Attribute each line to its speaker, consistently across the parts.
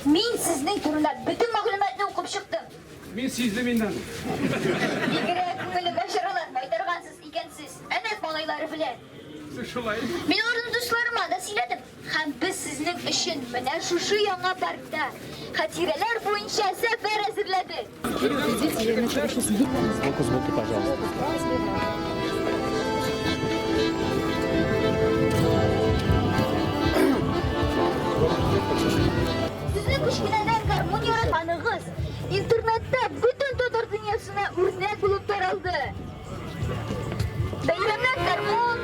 Speaker 1: Мин сезнең турында бөтен мәгълүматны укып чыктым.
Speaker 2: Мин сиздем инде аны.
Speaker 1: Бигрәк күңелле маҗаралар майтаргансыз икәнсез. Әнәк малайлары белән.
Speaker 2: Шулай.
Speaker 1: Мин аларны дусларыма да сөйләдем. Һәм без сезнең өчен менә шушы яңа паркта хатирәләр буенча сәфәр әзерләдек.
Speaker 3: Сбоку, сбоку, пожалуйста.
Speaker 1: Сезнең кечкенәдән гармун яратканыгыз интернетта бөтен татар дөньясына үрнәк булып таралды. Бәйрәмнән гармун.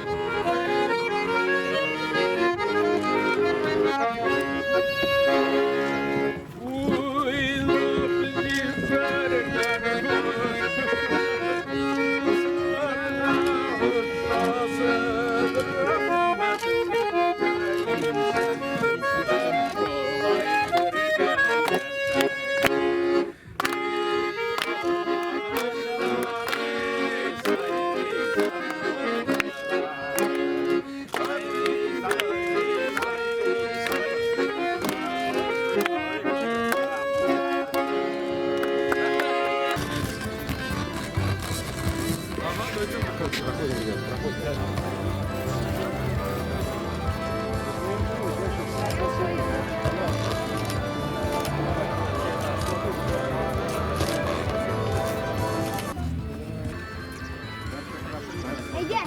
Speaker 4: Әйдә,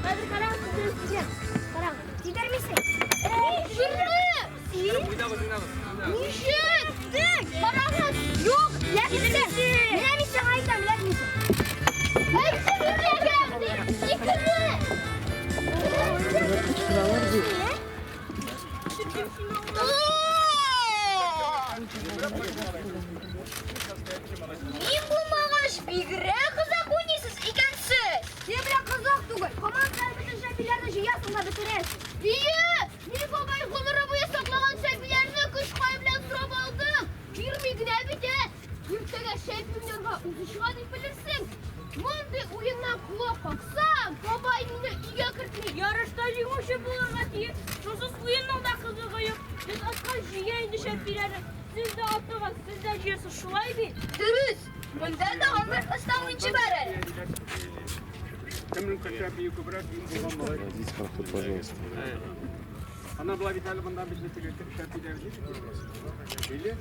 Speaker 4: хәзер карагыз, сезне үстерәм. Карагыз, кидермисең. Ничек? Карагыз, юк, ләкмисең. Менә мин сиңа әйтәм, ләкмисең.
Speaker 1: Мин булмагач, бигрәк озак уйныйсыз икәнсез.
Speaker 4: Син белән кызык түгел. Командалар бөтен шәпиләрне җыясың да бетерәсең.
Speaker 1: Ие, мин бабай гомере буе саклаган шәпиләрне көч-хәл белән сорап алдым. Бирми генә бит, ә. Иртәгә шәпи уйнарга үзе чыга дип белерсең. Мондый уеннан колак каксам, бабай мине өйгә кертми.
Speaker 5: Ярышта җиңүче булырга тиеш. Шунсыз уенның да кызыгы юк. Без аткан җыя инде шәпиләрне. Сез дә атыгыз, сез дә җыярсыз, шулай бит?
Speaker 1: Дөрес, монда тагын бер оста уенчы бар әле.
Speaker 2: Кемнең шәпие күбрәк, иң булган малай.
Speaker 3: Найдите проход, пожалуйста.
Speaker 2: Ана була бит әле монда бит теге шәпиләр бит. Или?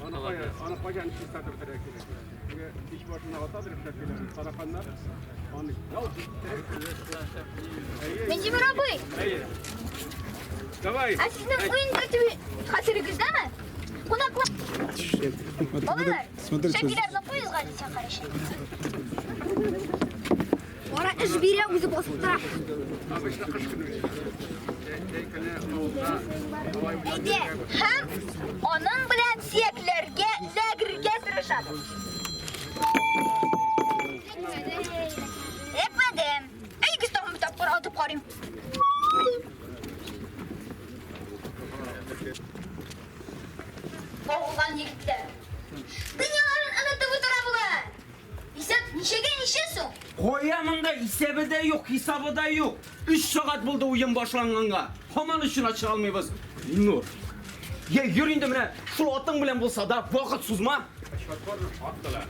Speaker 2: Аны кая, аны каян чистартып бетерергә кирәк. Теге кич башына атадыр шәпиләр, тараканнар. Аны ялт иттереп.
Speaker 1: Минтимер абый,
Speaker 2: Әйе. Давай.
Speaker 1: ә сезнең уен тәртибе хәтерегездәме? Кунаклар. Балалар,
Speaker 3: Смотрите,
Speaker 1: шәпиләрне куегыз әле син карашы.
Speaker 4: Бара эш бирә, үзе басып тора.
Speaker 2: Обычно кыш көне. Җәй көне авылда алай
Speaker 1: Әйдә, һәм аның белән сөякләргә эләгергә тырышабыз. Эләкмәдем. Әйдәгез тагын бер тапкыр атып карыйм. Кагылган егетләр. Дөньяларын онытып утыра болар. Исәп ничәгә ничә соң?
Speaker 6: Кая монда исәбе дә юк, хисабы да юк. 3 сәгать булды уен башланганга. Һаман очына чыга алмыйбыз. Илнур. Я йөр инде менә шул атың белән булса да вакыт сузма.
Speaker 2: Аттылар.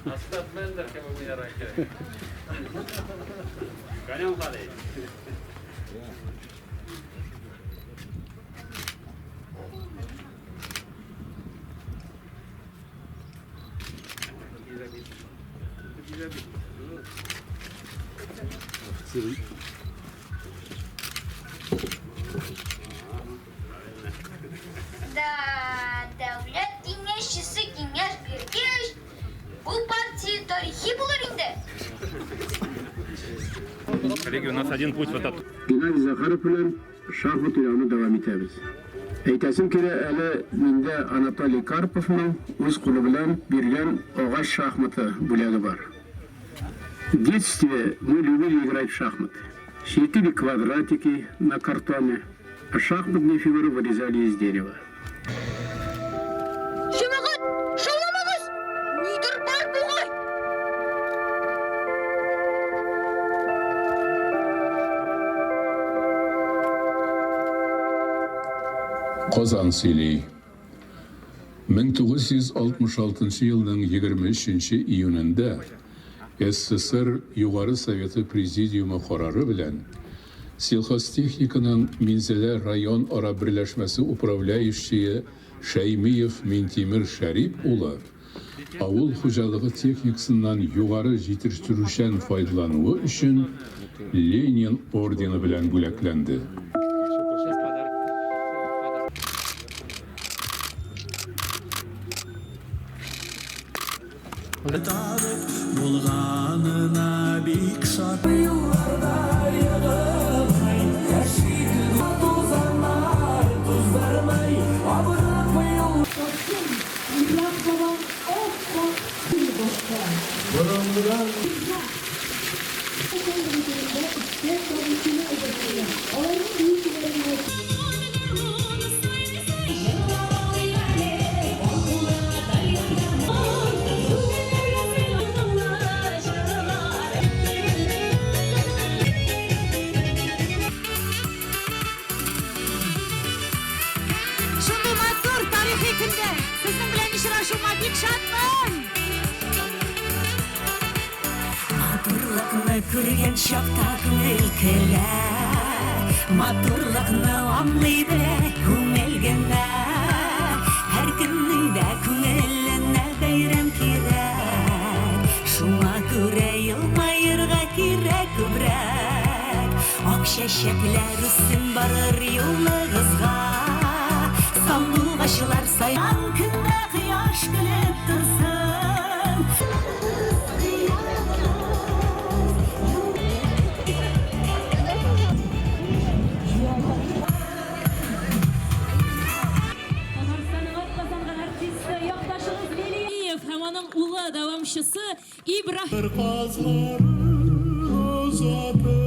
Speaker 7: Остап Бендер кебек уйнарга кирәк. Конем ходить.
Speaker 1: Да, дәүләт киңәшчесе киңәш биргәч, бу партия тарихи булыр инде.
Speaker 7: Коллеги, у нас один путь вот от
Speaker 8: Геннадий Захаров белән шахмат уйнауны дәвам итәбез. Әйтәсем килә, әле миндә Анатолий Карповның үз кулы белән биргән агач шахматы бүләге бар. В детстве мы любили играть в шахматы. Чертили квадратики на картоне, а шахматные фигуры вырезали из дерева.
Speaker 1: Җәмәгать, шауламагыз! Нидер бар бугай!
Speaker 9: Казан сөйли. 1966 елның 23 нче июнендә СССР Югары Советы Президиумы карары белән Сельхозтехниканың Минзәлә район-ара берләшмәсе управляющие Шәймиев Минтимер Шәрип улы авыл хуҗалыгы техникасыннан югары җитештерүчән файдалануы өчен Ленин ордены белән бүләкләнде.
Speaker 10: Булганына бик шат.
Speaker 11: Шундый матур тарихи көндә сезнең белән очрашуыма бик шатмын! Матурлыкны күргән чакта күңел көлә, Матурлыкны аңлый белә күңел генә. Һәркемнең дә күңеленә бәйрәм кирәк, Шуңа күрә елмаерга кирәк күбрәк. Ак чәчәкләр үссен барыр юлыгызга, Сандугачлар сайран көндә кояш көлеп торсын.
Speaker 5: Татарстанның атказанган артисты, якташыгыз Лилиев һәм аның улы, дәвамчысы Ибраһим.
Speaker 10: Казлары озатып.